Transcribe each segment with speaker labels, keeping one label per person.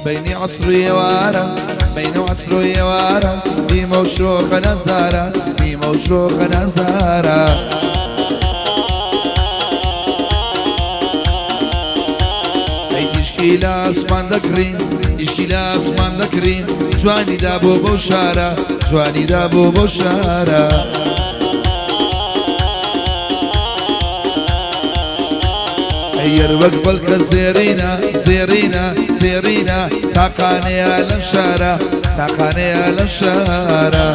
Speaker 1: بەینی عەسر و ئێوارە، بەینە و عەسر و ئێوارە، دیمە و شۆخە نازدارە، دیمە و شۆخە نازدارە. ئەی تیشکی لە ئاسمان دەکڕی، تیشکی لە ئاسمان دەکڕی، جوانی دابوو بەو شارە، جوانی دابوو بەو شارە. ئەی وەک بەڵکە زێڕینە، زێڕینە، زێڕینە، تاقانەیە لەم شارە، تاقانەیە لەم شارە.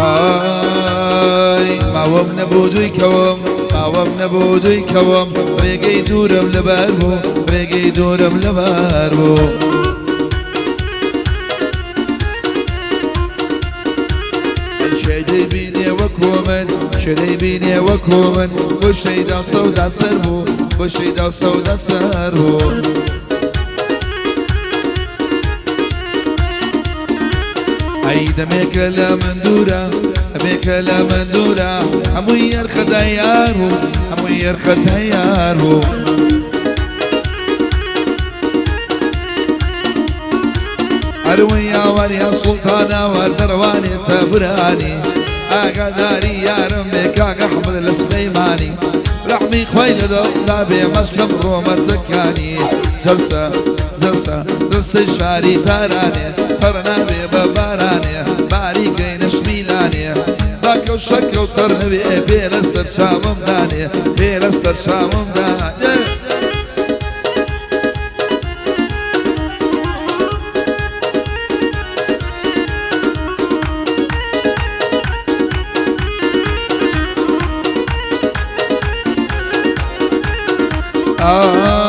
Speaker 1: ئای ماوەم نەبوو دووی کەوم، ماوەم نەبوو دووی کەوم، ڕێگەی دوورم لەبەر بوو، ڕێگەی دوورم لەبەر بوو. کێ دەیبینێ وەکوو من، کێ دەیبینێ وەکوو من، بۆ شەیدا سەودا سەر بوو، بۆ شەیدا سەودا سەر بوو. ئەی دەمێکە لە من دوورە، دەمێکە لە من دوورە، هەمووی یەرخە یار بوو، هەمووی یەرخە یار بوو. ئەروەی یاوەر یا سوڵتاناوەر دەڕوانێ تەبرانی، ئاگاداری یارم بێ کاک ئەحمەد لە سلەیمانی، ڕەحمی خۆی لە دڵدا بێ مەشکەم ڕۆمەتەکانی. جەلسە جەلسە جەلسەی شاری تارانێ، تەڕ نابێ بە بارانێ، باریکەی نەشمیلانێ، باکە و شەکە و تەڕ نەبێ، بێ لەسەر چاوم دانێ، بێ لەسەر چاوم دانێ.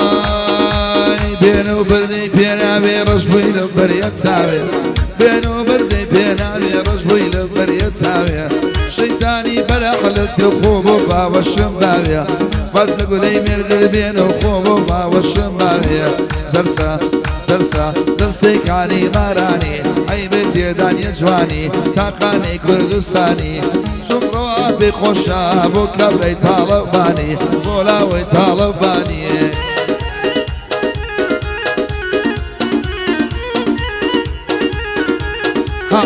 Speaker 1: ئای بێنە و بردەی پێناوێ ڕەش بووی لە بەریە چاوێ، بێنە و بردەی پێناوێ ڕەش بووی لە بەریە چاوێ، شەیتانی بەرەقلت تێ خۆ بۆ باوەشم باوێ، باز لە گولەی مێردت بێنە و خۆ بۆ باوەشم باوێ. زەرسە زەرسە دەرسەی کانی مارانی، ئەی بێ تێدانیە جوانی تاقانەی کوردستانی، چون ڕەوا بێ خۆشە بۆ کابرای تاڵەبانی، بۆ لاوەی تاڵەبانی. ها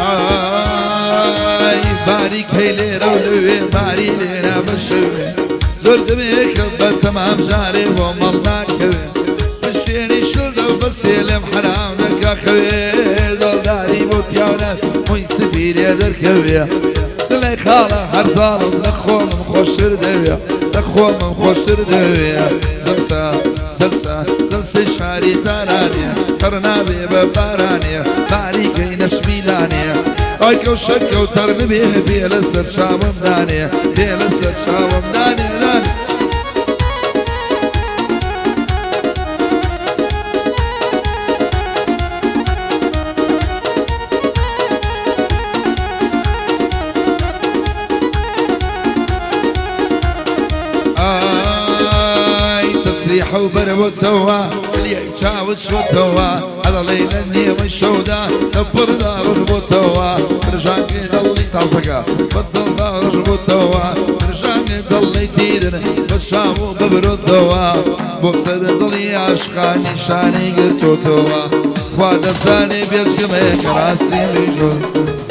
Speaker 1: ئای باریکەی لێرە و لەوێ، باری لێرە بەشەوێ، زۆر دەمێکە بە تەمام جارێ بۆ مەڵ ناکەوێ، پشتێنی شڵدە و بەسێ لێم حەرام دەکا خەوێ، دڵداری بۆ پیاونە مووی سپی لێ دەرکەوێ، دڵێ خاڵە هەر زاڵم لە خۆمم خۆشتر دەوێ، لە خۆمم خۆشتر دەوێ. جەلسە جەلسە جەلسەی شاری تارانێ، تەڕ نابێ بە بارانێ، باریکەی نەشمیلانێ، ئای کەو شەکە و تەڕ نەبێ، بێ لەسەر چاوم دانێ، بێ لەسەر چاوم دانێ دانێ. ئای تەسریحە و بەرەوەتەوە، لیای چاوت شۆتەوە، هەڵەڵێ لە نێوەی شەودا لە پڕدا ڕۆژ بۆتەوە، برژانگی دڵی تازەکە بە دڵدا ڕۆژ بۆتەوە، برژانگی دڵی تیرن بە چاو و ببرۆتەوە، بۆ سەر دڵی عاشقان نیشانەی گرتۆتەوە، خوا دەزانێ بێجگەمێ کە ڕاستی میژۆ.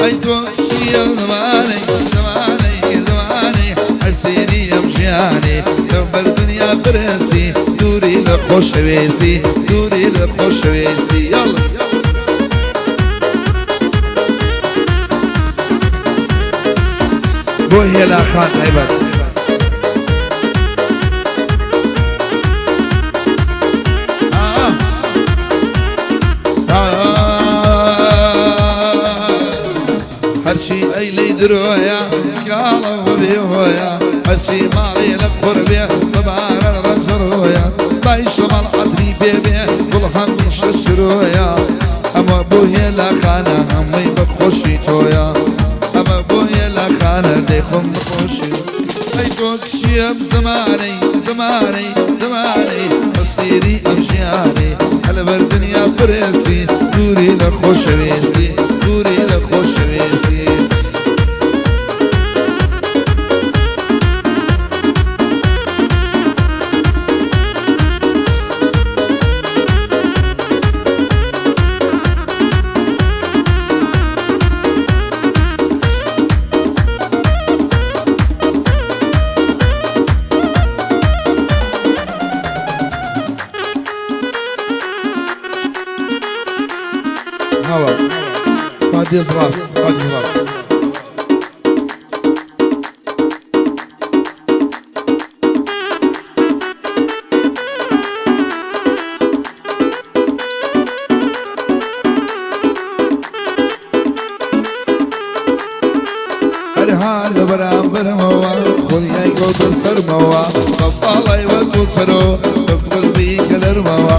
Speaker 1: ئەی تۆ چییە زمانەی زمانەی زمانەی حەسێنی ئەم ژیانێ، تۆ بەر دنیا برسی دووری لە خۆشەویستی، دووری لە خۆشەویستی. یاڵا بۆ هێلا خان تایبەت. آه. درۆیە سکاڵە و بێ هۆیە هەرچی ماڵێ لە قوڕ بێ بە باران ڕەنجەڕۆیە بای شەماڵ عەتری پێ بێ گوڵ هەمیشە شرۆیە ئەمە بۆ هێلاخانە هەمووی بە خۆشی تۆیە ئەمە بۆ هێلاخانە دەیخۆم بە خۆشی ئەی تۆ کچی ئەم زمانەی زمانەی زمانەی بەسیری ئەم ژیانەی هەلەبەر دنیا پرێسی دووری لە خۆشەویستی دووری لە خۆشەویستی. هاوار فادیز ڕاست فادیز ڕاست. هەرها لە بەرامبەرمەوە خولیای کەوتە سەرمەوە بە باڵای وەکو سەرۆ بە قوربی گەلەرمەوە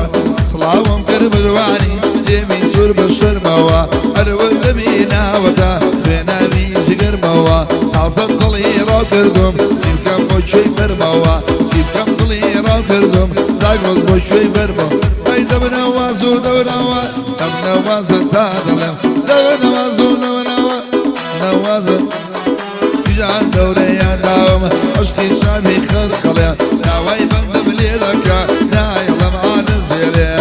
Speaker 1: سڵاوم کرد بە جوانی دێمی سوور بە شەرمەوە هەروە دەمی ناوەدا خوێناوی جگەرمەوە تازە دڵی ڕاو کردم چی بکەم بۆ کوێی بەرمەوە چی بکەم دڵی ڕاو کردم زاگرۆس بۆ کوێی بەرمەوە ئەی دەبنەوە زوو دەبنەوە دەبنەوە تا دەڵێم دەبنەوە زوو دەبنەوە دەبنەوە کیژان دەورەیان داوم عشقی شامی خەرخەڵێ داوای بەندم لێ دەکا نایەڵم عاجز بێلێ.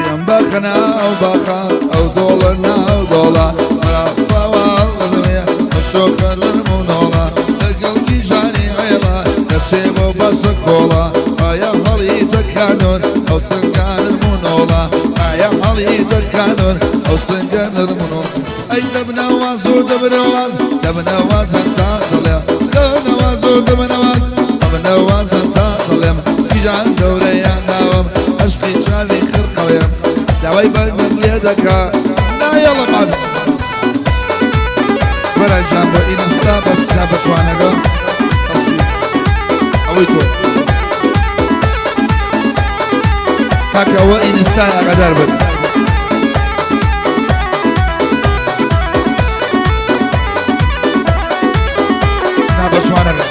Speaker 1: ئەم باخە ناو باخە ئەو دۆڵە ناو دۆڵە شۆخە لەرم و نۆڵە لەگەڵ کیژانی عێڵە دەچێ بۆ بەسە کۆڵە ئایا هەڵی دەکانۆن ئەو سنگانم و نۆڵە ئایا هەڵی دەکانۆن ئەو سنگانم و نۆڵە ئەی دەبنەواز و دەبنەواز دەبنەواز تا دەڵێ دەبنەواز و دەبنەواز دەبنەواز تا دەڵێم کیژان دەورەیان داوم عەشقی چاوی خرقەڵێم داوای بەندم لێ دەکا نایەڵم عادە وەرە گیان بۆ ئینستا بەس بە جوانەکە ئەوەی تۆ کاکە ئەوە ئینستا ئاگادار بن. نا بە جوانەکە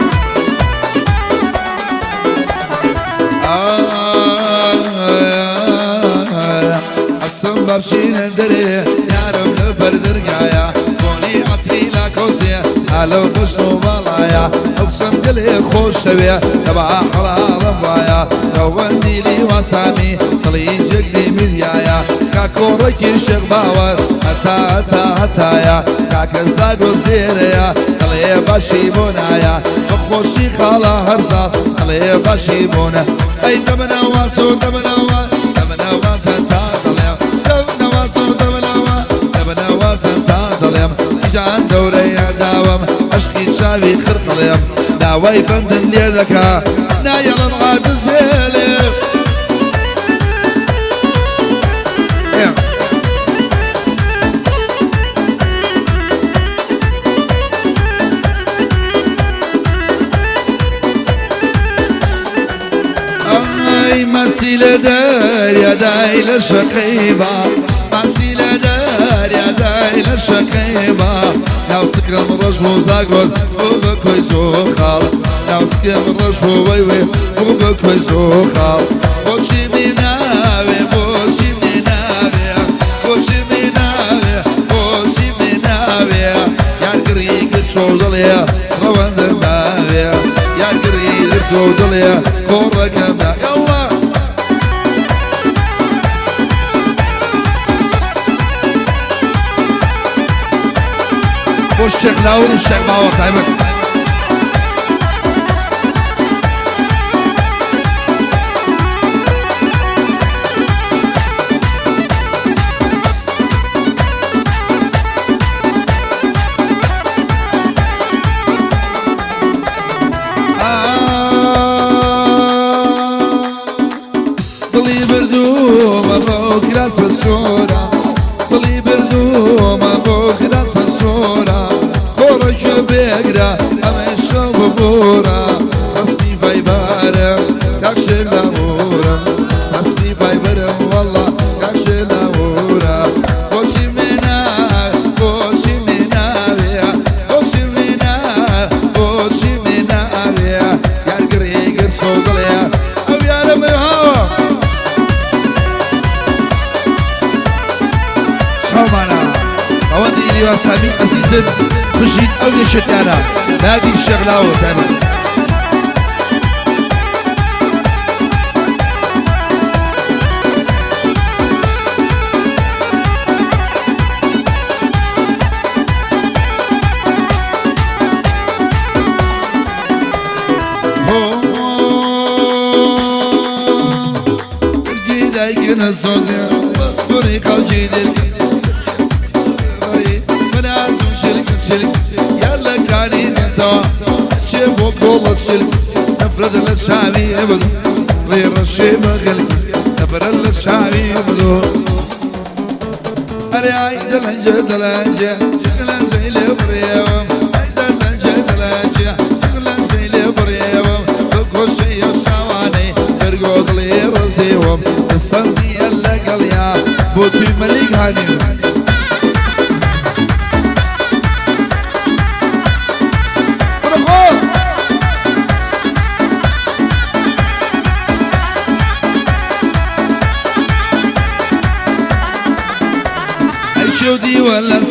Speaker 1: ئەسم بابچینە دەرێ یارم لە بەردەرگایە بۆنی عەتری لاکۆسێ ئالەو بژن و باڵایە ئەو کچەم گەلێ خۆشەوێ دەبا حەڵاڵم وایە ڕەوەندی لیواسامی دڵی جگری میریایە کاکۆڕێکی شێخ باوەر هەتا هەتا هەتایە کاکە زاگۆز لێرەیە دڵێ باشی بۆ نایە بە خۆشی خاڵە هەرزا دڵێ باشی بۆ نە ئەی دەبنەواز و دەبنەوە دەبنەواز هەتا دڵێم دەبنەواز و دەبنەوە دەبنەواز هەتا دڵێم کیژان دەورەیان داوم عەشقی چاوی خرقەڵێم داوای بەندم لێ دەکا نایەڵم عاجز بێلێ. ئەی مەسی لە دەریادای لە شەقەیبا ماسی لە دەریادای لە شەقەیبا ناو سکرم ڕەش بوو زاگۆز بوو بە کۆی زۆخاڵ ناو سکرم ڕەش بوو وەی وێ بوو بە کۆی زۆخاڵ بۆچی میناوێ بۆچی میناوێ بۆچی میناوێ بۆچی میناوێ یار گڕی گرت و دڵێ ڕەوەندم ناوێ یار گڕی گرت و دڵێ کۆڕەکەم دا یاڵڵا. بۆ شێخ لاور و شێخ باوە تایبەت. هیوا سامی ئەزیزن بژین ئەو یەکێتیانە نادی شێخلاوە تایبەت.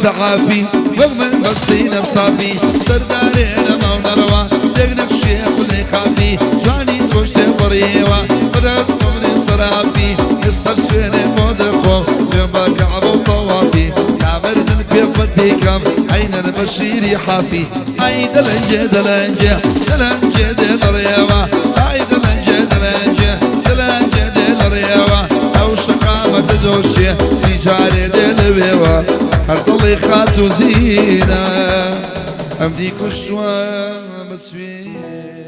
Speaker 1: صحافي رغم البسين صافي سرداري لما ونروى دقنك شيخ اللي قافي جواني تروش تبريوة بدأت قمري صرافي يستشفيني مودخو سيما كعب وطوافي تعمرد الكيف بديكم عين البشير حافي اي دلنجة دلنجة دلنجة دلريوة اي دلنجة دلنجة دلنجة دلريوة او شقامة تدوشي تجاري دلويوة هەر خات و زینە ئەم دی کوشتوە بەسوێ.